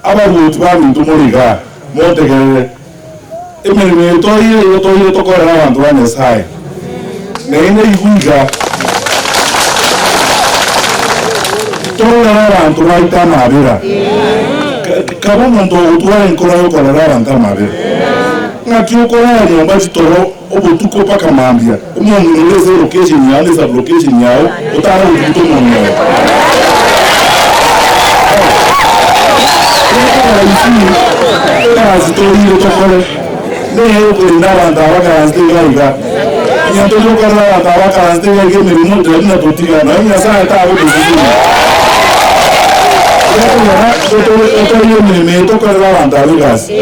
Abaruoti baminto more igaa, montegerere. Emeremo eye toire igo toire tokorere abanto ba Nyasae, naende igwe iga tororere abanto baito amabera. Kabe omonto ogotwara enkoro y'okorera abanto amabera. Ng'aki okorara nyomba chitoro obotuko mpaka mambia, omong'ina ore ase elocation yao na esublocation yao otare gotuguta omong'ina oyo. Egasi toriire tokore neye yokorinda abanto aba bakaranste iga iga. Onye ntori gokorera abanto aba bakaranste iga iga emeremo tari buna totiga, nonya Nyasaye tagotosesenia. Otoriire emeremo eye tokorere abanto aba egasi.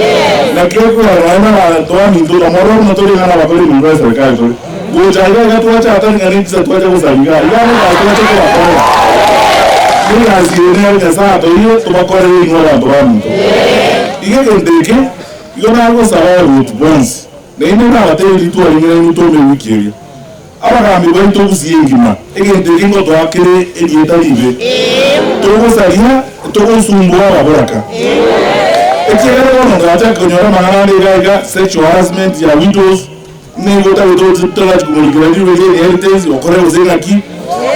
Naki ekogera nonya na abanto baminto na mororo buna tori iga nabakori emeremo ya serikali tore. Gocha iga iga twacha atari ng'a nechisa twacha gosaria iga, iga negasi twacha kobakorera. Negasi eye nero Nyasaye atoire tobakorere inwe abanto baminto. Iga egento eke igo nagosaba abaruoti bonsi, naende nabatebi rituko ring'ina inwe tome ewiki eria. Abagambi baito gusii engima, egento eke ngotoa kere erieta ribe, togosaria, togosumbua ababoraka. Ekiagera bono ngachaka konyora amang'ana ande iga iga, sexual harassment ya widows, nigo otagete oche torachi komorikera rirobe ria inheritance, okore gose ng'aki,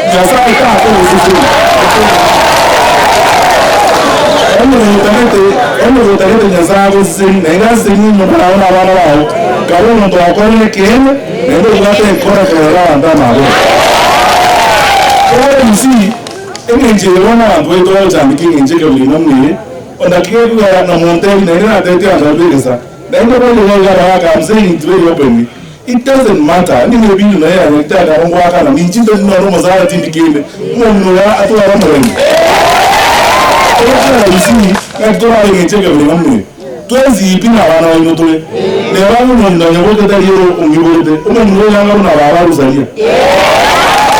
Nyasae takogosesenia. Onye gotagete, onye gotagete Nyasae agosesenie, naende asesenie enyomba yao na abana bao, kabe omonto okorire ekeene, naende obwate enkoro ekorera abanto amabera. Kera you see, engencho eye bono abanto baito bagochandeka engencho ekabira namuna eye, onaki gekogera na montebi naende natebetie abanto baria begesa, naende bono iga iga abagaka I'm saying it very openly, it doesn't matter nigo ebindu naye yanyarete akaba ngoakana, ninche ntari nonye omosara tindi kende, omong'ina oyo atware omorembe. Egekogera you see, ng'aki torabe engencho ekabira namuna eye. Twensi pi nabana baino tore, neba omong'ina onye tari ere ong'iborete, omong'ina oyo anga buna baba arusaria.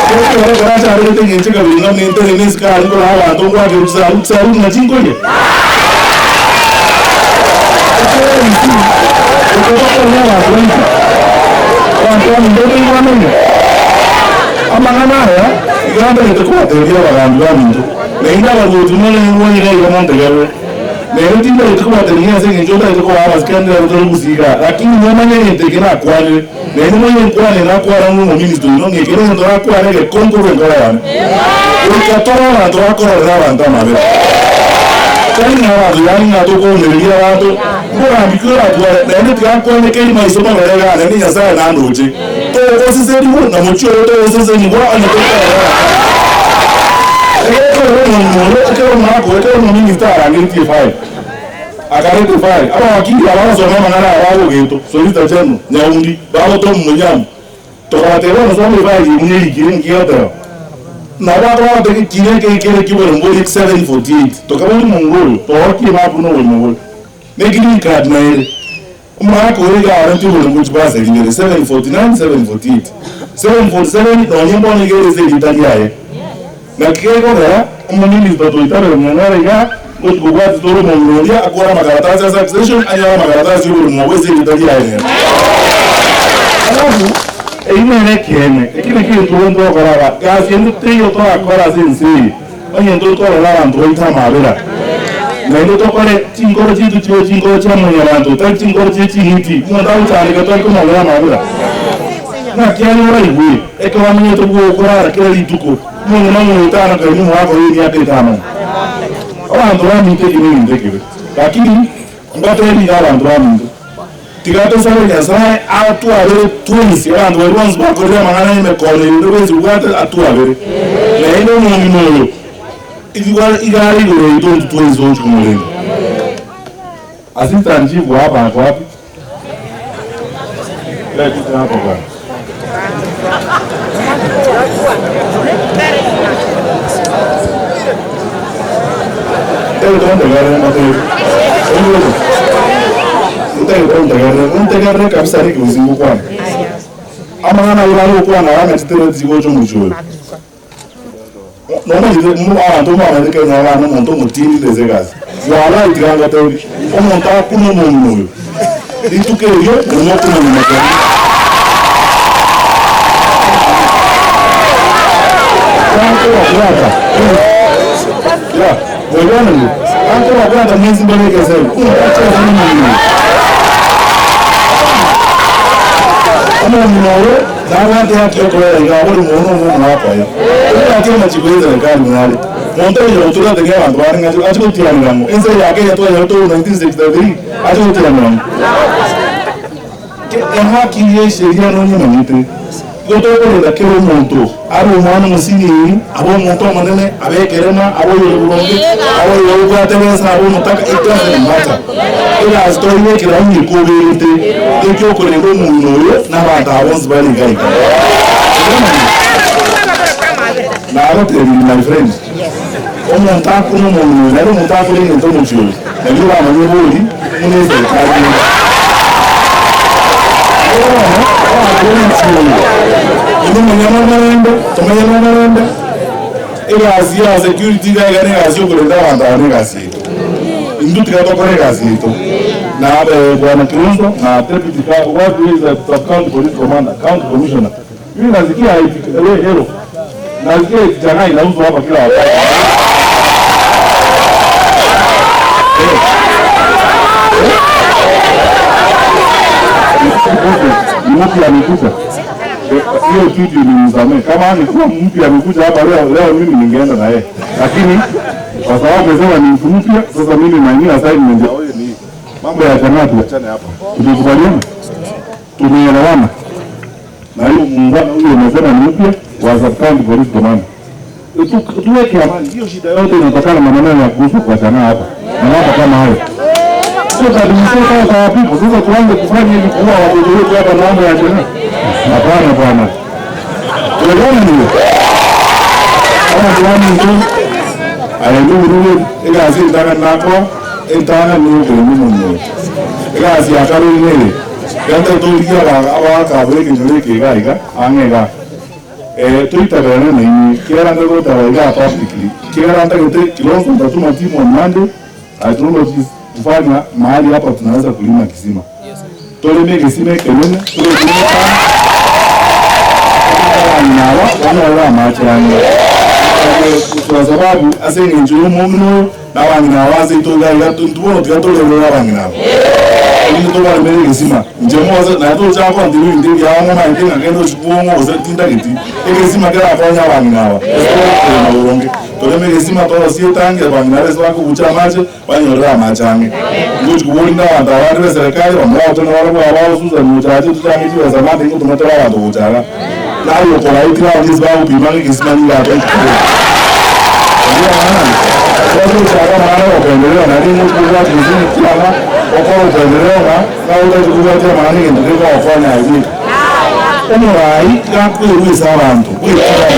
Ekero ekero achaberete engencho ekabere ng'a nintere nesikari nkoraa abanto ngwakere chisaru, chisaru ng'a chinkoria. Ekero isi, ekero bakorora abanto baito, abanto baminto toigwanaine. Amang'ana aya iga ntagete kobatebia abagambi baminto, naende abaruoti monaigwe iga iga montegerere. Nere tintagete kobatenenia ase engencho ntagete kobaa amasikani nere tore gusii igaa, lakini momanye egento eke nakwanire, naende moiye nkwane nakwana ng'a omominister oino ng'a eke negento nakwane egekongu korwa enkoro yane. Goika tore abanto bakororera abanto amabera. Tari ng'a abanto yaani ng'a tokoumereria abanto, mbogambi ki oratware, naende tiga nkwane keri maiso marore igaa naende Nyasaye nandoche. Togosesenigwa na mochie oyo togosesenigwa onye tokorora abanto. Ekero omong'ina oyo, ekero omogaka oyo, ekero omominister arangeretie efile, akareta efile, abawakili aba bagosoma amang'ana aya bagogetwa, Solicitor General, Nyaundi, bagotoa omonyamu, tokabatebia bono soma efile eye buna erikire nki egoteba. Nabo bakaba bagoteba ekina eke ekere ki'oboremo bore 748, tokaboria omong'ina oyo, toorokie emapu buna oboremo bore, ne green card naere. Omogaka oyo iga arente oboremo bwe chibasa ibere, 749, 748, 747, nonye mbono iga ere ase erieta riaye. Naki gekogera omominister toitabere mong'are iga, ngochi kobwatia tore omong'ina oria akore amakaratasi a succession anyore amakaratasi y'oboremo obo ase erieta riaye nere. Alafu eyio nere ekeene, eki nakio egento bono togokora aba, gasi ende teiyo torakore ase ense eye. Onye ntori korora abanto baito amabera, naende tokore chinkoro chiaito chibe chinkoro chia mwanyabanto, tari chinkoro chie ching'iti, omonto agochandeka tari komorora amabera. Naki aye oraigwe ekero amenyete bw'okorara kera rituko, omong'ina omoetano kaini omogaka oye emiaka etano? Abanto baminto eke negento ekebe, lakini mbatebi iga abanto baminto, Tiga tosabe Nyasae atwabere twensi, abanto baria bonsi bakorire amang'ana y'emekono eye onde bwensi obwate atwabere. Naende omong'ina oyo igo iga are igoro yaito intwe twensi togochia komorenda. Assistant chief wa hapa ako wapi? Leta hapa bwana. Ontegerere kabisa rick gose ngokwana. Amang'ana ayio bare gokwana aya ng'a chitereti chigocha omochie oyo. Nomanyete abanto mbamanyete Kenya iga na omonto omotindi nde ase egasi. Walai tiga ngotebi, omonto akune omong'ina oyo, rituko erio nario mokomanya makwani. Yeah, mwaigwananire? Bakobabwata mwensi mbabeke esegi. Omosacha ase nomong'ina oyo. Omong'ina oyo nabwate haki yokoera iga abori mono obe omogaka oye. Tobwati amachiko y'eserekari buna are. Monto oyo otorateria abanto bande ng'a ache gotianera ng'o? Ense eye ya Kenya twanyorete obo 1963 ache gotianera ng'o? Ehaki y'esheria nonyemanyete. Igo tokorenda kera omonto, abe omwana omosinini, abe omonto omonene, abe ekerema, abe oyore boronge, abe oyobwate besa, abe omotaka, it doesn't matter. Egasi toibekera onye koberete ekiokorenda omong'ina oyo na abanto aba bonsi bare iga iga. Nagotebirie my friend, omonto akure omong'ina oyo naende omonto akore egento omochie oyo, nario oramanye bori buna eserekari ere. Bono orakore omochie oyo, inwe manya nomorembe, tomenye nomorembe, egasi ya security iga iga negasi yokorenda abanto aba negasi yaito. Intwe tiga tokore egasi yaito. Na abe Bwana Kilonzo na Deputy what is the Sub County Police Commander, County Commissioner. Mimi nasikia we hero. Nasikia eti chang'aa inauzwa hapa kila wakati. Ni mpya amekuja. Hiyo kitu ni msamee. Kama angekuwa mpya amekuja hapa leo leo mimi ningeenda na yeye. Lakini kwa sababu amesema ni mtu mpya, sasa mimi my new assignment ya huyu ni mambo ya chang'aa tuachane hapa. Tumekubaliana? Tumeelewana? Na hiyo muungano huyo umesema ni mpya wa Sub County Police Command. Tuweke amani. Hiyo shida yote inatokana na maneno ya kuhusu kuachana hapa na mambo kama hayo. Sio kabisa kwa wapi? Sasa tuanze kufanya hivi kuua watoto wetu hapa na mambo ya chang'aa. Hapana bwana. Tuelewane ndio. Kama tuwani mtu ayenduguruge egasi entang'ani nakwa entang'ani yokorema omonyo egasi ya kare nere genta torigia abagaka ekenyoro eke iga iga ang'e iga toitaberane na inwe kera ndagotaba iga publicly kera ntagete Kilonzo nitatuma timu on Monday hydrologist kufanya mahali hapa tunaweza kulima kisima toreme egesima ekenene toretumeka abang'ina aba banyore amache ang'e kwa sababu ase eng'encho ya omong'ina oyo na abang'ina aba ase ito iga iga bono tiga torerere abang'ina aba erinde tobaremere egesima inche mose naye tochaka koantebi ebinto ebiao ng'omaete ng'a kende ochikwo ng'o gose tintageti egesima kerakonye abang'ina aba ase tokorema boronge toreme egesima torosie etangi abang'ina aba ase bakobucha amache banyorere amache ang'e ngochi koborinda abanto abande ba eserekari bamura gotona barabwo aba Susan mochache tochange chibesa mambia ngotoma tore abanto gocha iga naye okoraitire abanto ase bagopima ng'a egesima nigo atochikire tochaka amang'ana gopenderera naende ngochi kobwatia gose kiang'a okore openderero ng'a naye otachi kobwatia amang'ana egento kegogokonya aye bweka. Omorai gakwerwa ase abanto bwekirana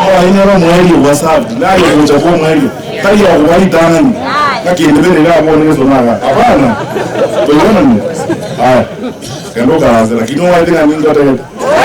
omorai nere omoerio bwa served naye ogocha kwa omoerio tari okoba ritang'ani ng'a kende bere iga abwo negesona iga hapana toiranani aya genda okaranse lakini omaete ng'a nintotagete.